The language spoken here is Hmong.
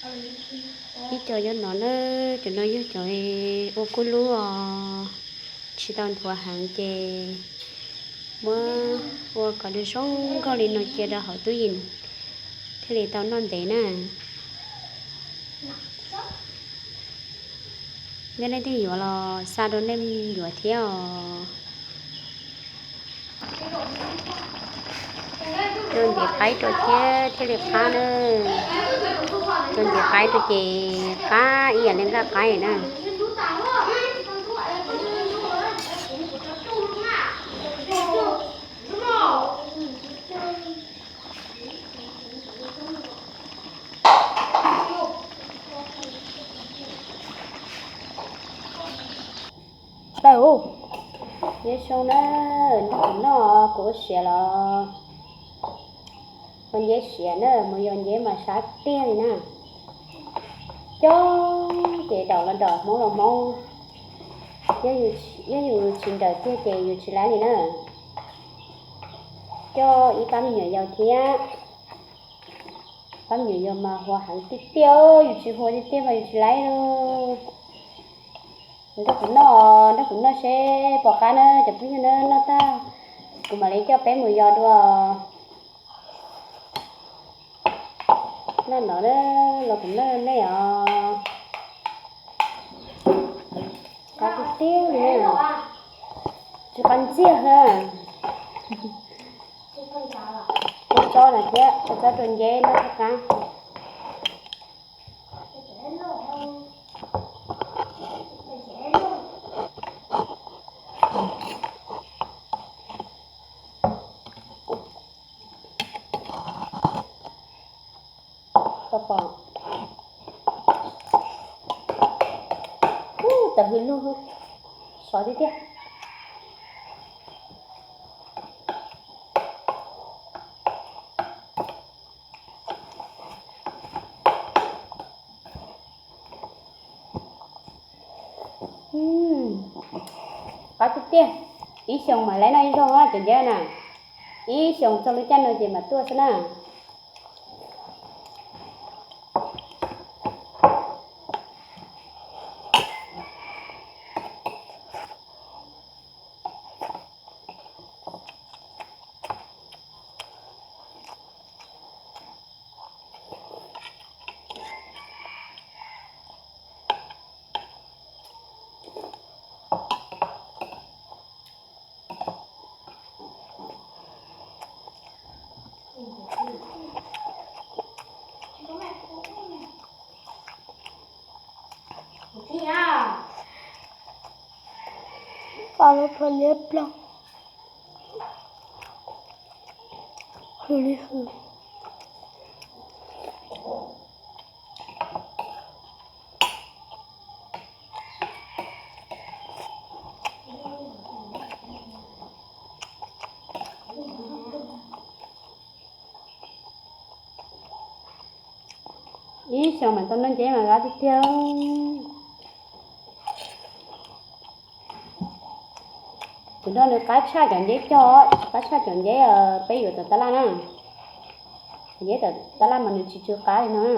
Ib co nyob no na, cov no yog cov ua kub lub os, tsis tau nthuav heev ces muab ua kom zoo zoo nkauj li no cia rau hauv tub yees thiaj li tau noj ntev na. Nej leej twg yuav los xa rau nej yuav thiab os. Rau ntiv qaib rau thiab thiaj li qab na. Rau ntiv qaib rau ces qab ib yam li nqaij qaib na. Tawm, nceb xyoo na, nrog kuv noj, kuv ua siav los ua nceb siav na, mus yos nceb mas sab tiag li na. Coob ces daum los daum, hmoob los hmoob, yog yus tsis nrawm tiag ces yus tsis laib li na. Coj ib pab me nyuam yaus thiab. Pab me nyuam yaus mas huas heev tiag tiag, yus tsis huas tiag tiag mas yus tsis laib li. Nrog kuv noj, nrog kuv noj seb puas qab na cov phooj ywg na, noj tag kuv mam li coj peb mus yos dua. Noj no los kuv noj nej os. Qab tiag tiag li, tsis qab ntxiag na. Cov tsob no thiab, cov tsob rau nceb noj qab. Pom pom. Ub, tawm hws lug, sov tiag tiag. Qab tiag tiag. Ib xyoos mam li noj ib zaug cov nceb na. Ib xyoos txog lub caij no ces mam tuaj xwb na. Pom lub phom liab ploog. Hws li hws. Ib xyoos mam tau noj nceb mas qab tiag tiag. Tus no nws qab tshaj cov nceb cog, qab tshaj cov nceb peb yuav tom tab laj na. Cov nceb tom tab laj mas nws tsis tsw qab li no na.